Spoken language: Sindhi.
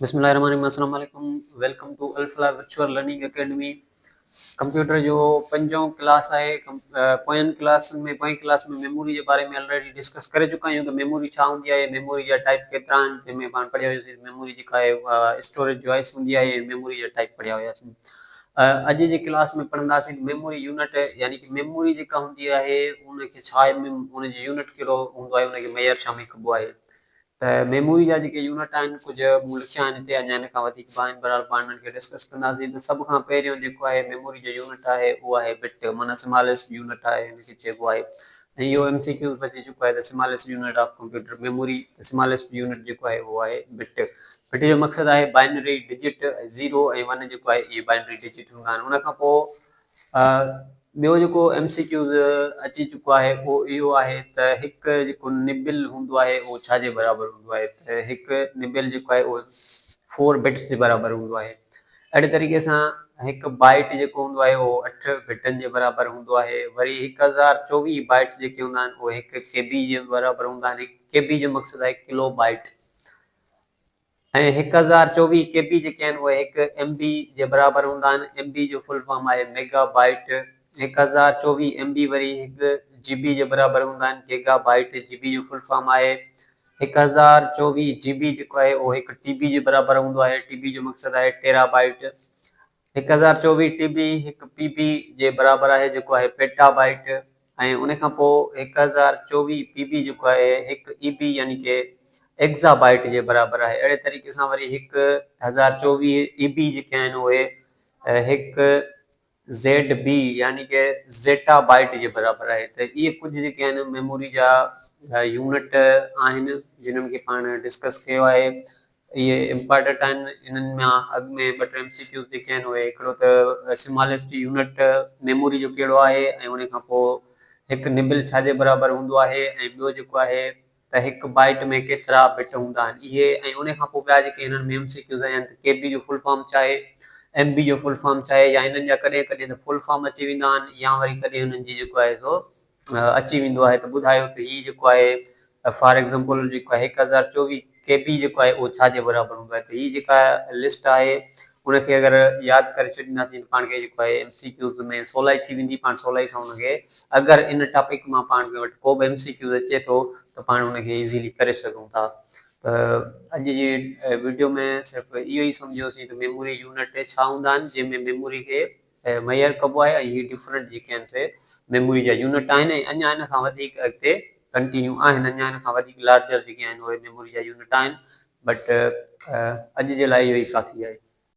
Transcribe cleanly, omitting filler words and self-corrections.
بسم الله الرحمن الرحيم السلام عليڪم welcome to Alfalah virtual learning academy computer جو پنجون ڪلاس آهي پوين ڪلاسن ۾ پوئين ڪلاس ۾ ميموري جي باري ۾ آلريڊي ڊسڪس ڪري چڪا آهيون ته ميموري ڇا هوندي آهي ميموري جا ٽائپ ڪيترا آهن جنهن ۾ پاڻ پڙهيا هيوسين ميموري جيڪا آهي اها اسٽوريج ڊوائس هوندي آهي ۽ ميموري جا ٽائپ پڙهيا هياسين اڄ جي ڪلاس ۾ پڙهنداسين ميموري يونٽ يعني ڪي ميموري جيڪا هوندي آهي ان کي ڇا ان جو يونٽ ڪهڙو هوندو آهي ان کي ميئر ڇا ۾ ڪبو آهي ته ميموري جا جيڪي يونٽ آهن ڪجهه مون لکيا آهن هتي اڃا ان کان وڌيڪ به آهن بهرحال پاڻ انهن کي ڊسڪس ڪنداسين ته سڀ کان پهريون جيڪو آهي ميموري جو يونٽ آهي اهو آهي بٽ معنيٰ سماليسٽ يونٽ آهي هن کي چئبو آهي ۽ اهو ايم سي ڪيوز به اچي چڪو آهي ته smallest unit of computer memory ته سماليسٽ يونٽ جيڪو آهي اهو آهي بٽ بٽ جو مقصد آهي بائنري ڊجٽ زيرو ۽ ون جيڪو آهي اهي بائنري ڊجٽ هوندا آهن ان کان پوء ٻيو جيڪو ايم سي ڪيوز اچي چڪو آهي اهو اهو آهي ته هڪ جيڪو نبل هوندو آهي اهو ڇا جي برابر هوندو آهي ته هڪ نبل جيڪو آهي اهو فور بٽس جي برابر هوندو آهي اهڙي طريقي سان هڪ بائيٽ جيڪو هوندو آهي اهو اٺ بٽن جي برابر هوندو آهي وري 1024 بائيٽس جيڪي هوندا آهن اهي هڪ ڪي بي جي برابر هوندا آهن هڪ ڪي بي جو مقصد آهي ڪلو بائيٽ ۽ 1024 ڪي بي جيڪي آهن اهي هڪ ايم بي جي برابر هوندا آهن. ايم بي جو فل فارم آهي ميگا بائيٽ. 1024 ايم بي وري هڪ جي بي جي برابر هوندا آهن. گيگا بائيٽ جي بي جو فل فارم آهي. 1024 جي بي جيڪو آهي اهو هڪ ٽي بي جي برابر هوندو آهي. ٽي بي جو مقصد آهي ٽيرا بائيٽ. 1024 ٽي بي هڪ پي بي جي برابر آهي جيڪو آهي پيٽا بائيٽ ۽ ان کان پوء 1024 پي بي جيڪو آهي هڪ اي بي يعني ڪي ايگزا بائيٽ جي برابر آهي اهڙي طريقي سان وري 1024 اي بي جيڪي آهن اهي هڪ زيڊ بي يعني ڪي زيٽا بائيٽ جي برابر آهي ته اهي ڪجهه جيڪي آهن ميموري جا يونٽ آهن جنھن کي پاڻ ڊسڪس ڪيو آهي اهي امپارٽنٽ آهن انهن مان اڳ ۾ ٻه ٽي ايم سي ڪيوز جيڪي آهن اهي هڪڙو ته سماليسٽ يونٽ ميموري جو ڪهڙو آهي ۽ ان کان پوء هڪ نبل ڇا جي برابر هوندو آهي ۽ ٻيو جيڪو آهي ته هڪ بائيٽ ۾ ڪيترا بٽ هوندا آهن اهي ۽ ان کان پوء ٻيا جيڪي هنن ۾ ايم سي ڪيوز آيا آهن ته ڪي بي جو فل فارم ڇا آهي ايم بي جو فل فارم ڇا آهي يا هنن جا ڪڏهن ڪڏهن ته فل فارم اچي ويندا آهن يا وري ڪڏهن هنن جي جيڪو آهي سو اچي ويندو آهي ته ٻڌايو ته هي جيڪو آهي فار ايگزامپل جيڪو آهي 1024 ڪي بي جيڪو آهي اهو ڇا جي برابر هوندو آهي ته هي جيڪا لسٽ آهي ان کي اگر ياد ڪري ڇڏينداسين ته پاڻ کي جيڪو آهي ايم سي ڪيوز ۾ سولائي ٿي ويندي پاڻ سولائي سان ان کي اگر ان ٽاپڪ مان پاڻ وٽ ڪو به ايم سي ڪيوز اچي ٿو ته پاڻ ان کي ايزيلي ڪري سگهون ٿا ته اڄ جي ويڊيو ۾ صرف اهو ئي سمجهيوسين ته ميموري يونٽ ڇا هوندا آهن جنهن ۾ ميموري کي ميئر ڪبو آهي ۽ هي ڊفرنٽ جيڪي آهن سي ميموري جا يونٽ آهن ۽ اڃا ان کان وڌيڪ اڳتي ڪنٽينيو آهن اڃا ان کان وڌيڪ لارجر جيڪي آهن اهي ميموري جا يونٽ آهن بٽ اڄ جي لاء اهو ئي ڪافي آهي.